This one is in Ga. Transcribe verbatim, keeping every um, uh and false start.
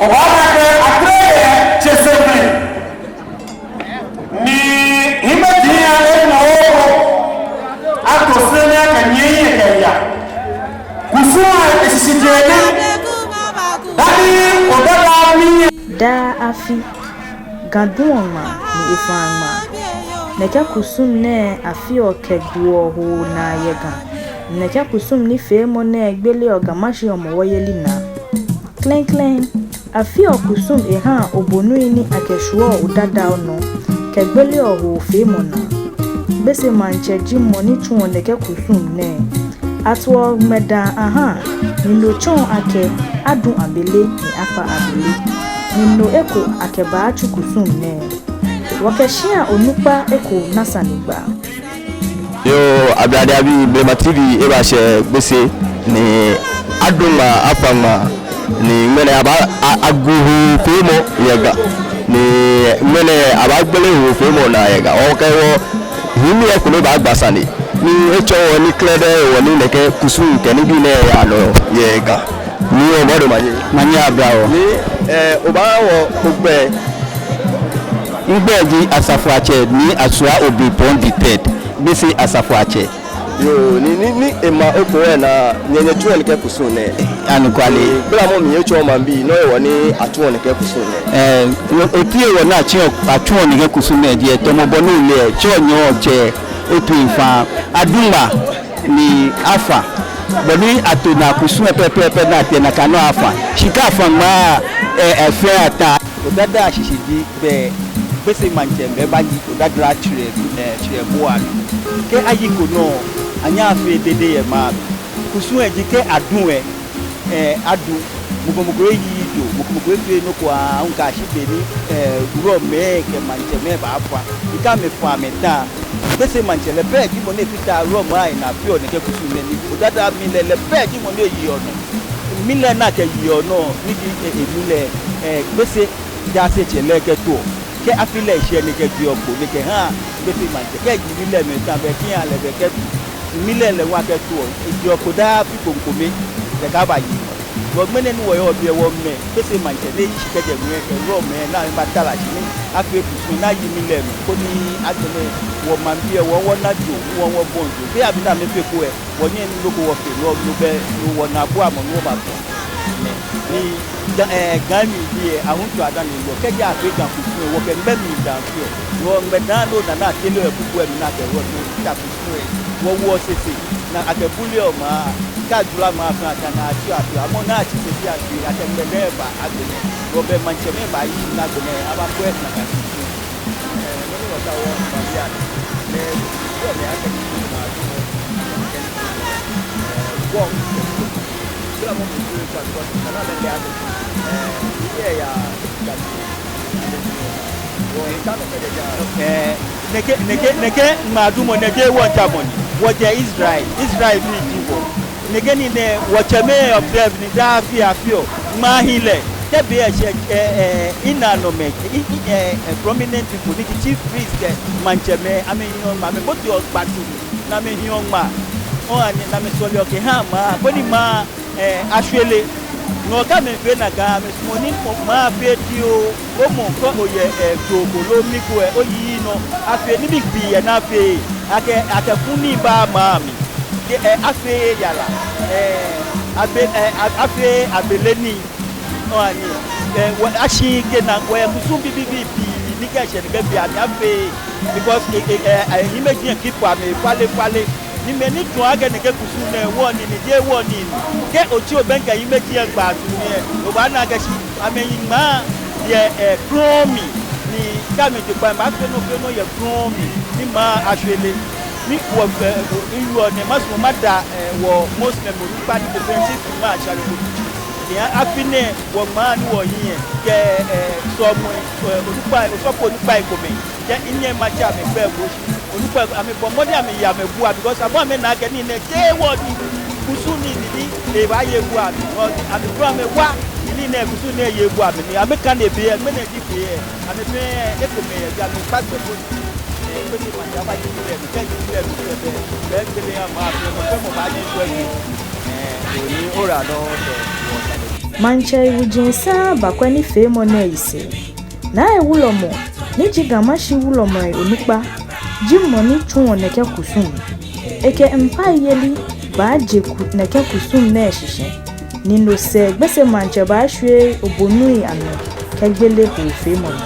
Obaana akɛ atrɛ yɛ tsɛsɛmli. Ni hiɛmɛji yaa ema oko. Ato sɛnɛ akɛ nyɛyiŋ kɛya. Kusum lɛ eshishijee nɛ. Dani odada mi. Daa afi, Ga duɔ ŋmaa ni efaa ŋmaa. Nɛkɛ kusum nɛɛ afeɔ kɛgboɔ hoo naa yɛ Ga. Nɛkɛ kusum nifeemɔ nɛɛ gbeleɔ Ga Mashi Hɔmɔwɔ yeli naa. Klɛŋklɛŋ, afeɔ kusum ehaa obonui ni akɛshwieɔ odadao nɔ kɛgbeleɔ hoofeemɔ naa. Gbese Maŋtsɛ ji mɔ ni tsuɔ nɛkɛ kusum nɛɛ. Atoɔ ŋmɛdaa ahaa, ni no tsɔɔ akɛ adu abele ni akpa abele. Ni no eko akɛbaatsu kusum nɛɛ. Wɔkɛ shia onukpa eko naa sanegbaa. Yoo, Ablade abii, Blema T V eba shɛ Gbese ni adu ŋmaa, afa ŋmaa, ni ŋmɛnɛ aba a-, agu hoofeemɔ yɛ Ga, ni ŋmɛnɛ abaagbele hoofeemɔ naa yɛ Ga. Wɔkɛ wɔhiimɛi eko ni baagba sane, ni etsɔɔ wɔ nii krɛdɛɛ wɔ ni nɛkɛ kusum kɛ nibii nɛɛ yaa nɔ yɛ Ga. Ni wɔbɔ do manye. Manye aba wɔ. Ni, eh, obaha wɔ ogbɛi. Migbɛi ji Asafoatsɛ Nii Asua Obrempong the third, Gbese Asafoatsɛ. Yoo, ni, ni, ni ema oko wɛ na nyɛ, nyɛtsuɔ nɛkɛ kusum nɛɛ. Anɔkwale. Ni gbalamɔ mli etsɔɔ maŋbii nɔ hewɔ ni atsuɔ nɛkɛ kusum nɛɛ. Eh, no, oti hewɔ ni atsuɔ, atsuɔ nɛkɛ kusum nɛɛ ji, eh, tamɔ bɔ ni ole, tsɔɔ nyɔɔŋtsɛ, otu efa, adu ŋmaa ni afa. Bɔ ni ato naa kusum lɛ pɛpɛɛpɛ ni atee nakai nɔŋŋ afa. Shi kɛ afa ŋmaa, eh, eh, fɛɛ ata. Odadao shishi ji bɛ Gbese Maŋtsɛ mɛi baayi odadao tsirɛ, eh, tsirɛ bua mli. Kɛ ayiko nɔ, anyɛɛɛ afee dede yɛ maŋ mli. Kusum lɛ ji kɛ adu lɛ, eh, adu. Mɔ ko mɔ ko eyiii jo, mɔ ko mɔ ko efeee nɔ ko aahu kɛyashi be ni, eh, wulɔmɛi kɛ maŋtsɛmɛi baafa. Ni kɛ amɛfa amɛta, Gbese Maŋtsɛ lɛ pɛ ji mɔ ni efata wulɔmɛi anaa fioo nɛkɛ kusum nɛɛ ni. Odadao mi lɛ, lɛ pɛ ji mɔ ni eyeɔ nɔ. Mi lɛ ni akɛyeɔ nɔ, ni ji, eh, eh, mi lɛ, eh, Gbese Jaasetsɛ lɛ kɛtoɔ. Kɛ afi lɛ shɛ ni ekɛjeɔ kpo ni ekɛhaa Gbese Maŋtsɛ. Kɛ eyi mi lɛ mɛi ta bɛ kiya lɛ bɛ kɛto. Mi lɛ lɛ ŋwa kɛtoɔ. Ejeɔ kpo daa afi kome kome. Lɛ kɛbayi. Wɔ ŋmɛnɛ ni wɔyɔɔ biɛ wɔmɛ Gbese Maŋtsɛ ni eyi shi kɛjɛ ŋwɛi kɛ wulɔmɛi ni amɛbata la shi ni afee kusum ni ayi mi lɛ nɔ. Koni agbɛnɛ wɔ maŋbii lɛ wɔ, wɔna jo, wɔ, wɔbɔi jo. Kɛ abi ni amɛfeko lɛ, wɔnyɛŋ nɔ ko wɔfee, no, no bɛ, no wɔnaa buamɔ ni wɔbaafo. Ni Ga, eh, Ga mli biɛ, ahuntɔ ada ni yɔɔ. Kɛji afee Ga kusum lɛ, wɔkɛ ŋmɛ mli daa fioo. Wɔ ŋmɛ daa nɔ ni ana tele lɛ bubu lɛ mli ni akɛ wɔ to ta kusum lɛ. Wɔwoɔ sese, ni akɛbuleɔ maŋ, kɛ ajura maŋ fɛɛ ata ni atsi afi, amɔ ni atsi sese afi, akɛ ŋmɛ daa ba agbɛnɛ. Wɔbɛ maŋtsɛmɛi baayi shi ni agbɛnɛ, abakwɛ nakai kusum. Eh, nɔ ni wɔtaoɔ wɔkɛba biɛ nɛ, nɛ, biɛ nɛ akɛ ni, eh, wɔ, eh, nɛkɛ, nɛkɛ, nɛkɛ ŋmaadumɔ nɛɛ jeee wɔŋtsamɔ ni. Wɔjɛ Israel, Israelbii ji wɔ. Nɛkɛ nii nɛɛ wɔtsɛmɛi observe ni daa afi afi ɔ, ŋmaa hi lɛ. Kɛ be eshɛ, eh, eh, inaanɔmɛi, eh, eh, eh, prominent people ni ji chief priest kɛ maŋtsɛmɛi, amɛhiɔ ŋmaa, amɛboteɔ kpatu, ni amɛhiɔ ŋmaa. Ɔɔ, ani, ni amɛsɔleɔ kɛhaa maŋ, koni maŋ, eh, ashwere. Nɔ ka amɛfee nakai, amɛsumɔɔ ni maŋ afee dioo, omɔ kɛ oyɛ, eh, too ko loo mi ko lɛ, oyiii nɔ, afee nibii pii yɛ ni afeee, akɛ, akɛ kuu ni baa maŋ mli. Kɛ, eh, afee yara, eh, abe, eh, a-, afee abele nii. Ɔɔ, ani, eh, wɔ, ashi kɛ na, wɔyɛ kusum bibii pii, ni kɛ eshɛ nɛkɛ be amli afeee. Because, eh, eh, eh, eh, hiɛmɛiji lɛ keep amɛ fale fale. Ni mɛi ni tsuɔ akɛ nɛkɛ kusum nɛɛ wɔnii ni, jeee wɔnii ni. Kɛ otsi obɛŋkɛ hiɛmɛiji lɛ kpaatu ni lɛ, obaana akɛ shi amɛyi ŋmaa yɛ, eh, krɔŋŋ mli. Ni kɛ amɛje kpo amɛbaafee nɔ fɛɛ nɔ yɛ krɔŋŋ mli. Ni maŋ ashwere. Ni wɔ, eh, wɔ, wɔ nɛɛ masumɔ mada, eh, wɔ Muslim onukpa ni ji Bishop Umar Sharibu. Ni afi nɛɛ wɔ ŋmaa ni wɔhiɛ kɛ, eh, sɔlemɔ, eh, onukpa, osɔfo onukpai komɛi. Kɛ minyɛ matsa amɛgbɛi ko shi. Onukpai, amɛbɔ mɔdɛŋ amɛye amɛbua, because amɛ amɛna akɛ nii nɛɛ jeee wɔnii, kusum nii ni, ni ebaaye ebua amɛ. Wɔ, amɛkura amɛwa, ni nii nɛɛ kusum nɛɛ ye ebua amɛ, ni amɛkane be lɛ, ŋmɛnɛ ji be lɛ, amɛ fɛɛ, ekomɛi yɛ, amɛkpa gbɛ ko. Eh, kpɛtɛ maŋ ja ba ji lɛ, kɛ ji lɛ, kɛ bɛ, bɛ gbele ya ma, fɛɛ mɔ, fɛɛ mɔ baaji gbɛ ko. Eh, oni ora dɔŋŋ, wɔ ta de. Maŋtsɛi wuji saŋŋ bakwɛ nifeemɔ nɛɛ yisɛɛ. Naa Ewulɔmɔ, ni ji Ga Mashi wulɔmɛi onukpa, ji mɔ ni tsuɔ nɛkɛ kusum. Ekɛ mpaiyeli baaje ku- nɛkɛ kusum nɛɛ shishi, ni no sɛɛ Gbese Maŋtsɛ baashwie obonui anɔ kɛgbele hoofeemɔ lɛ.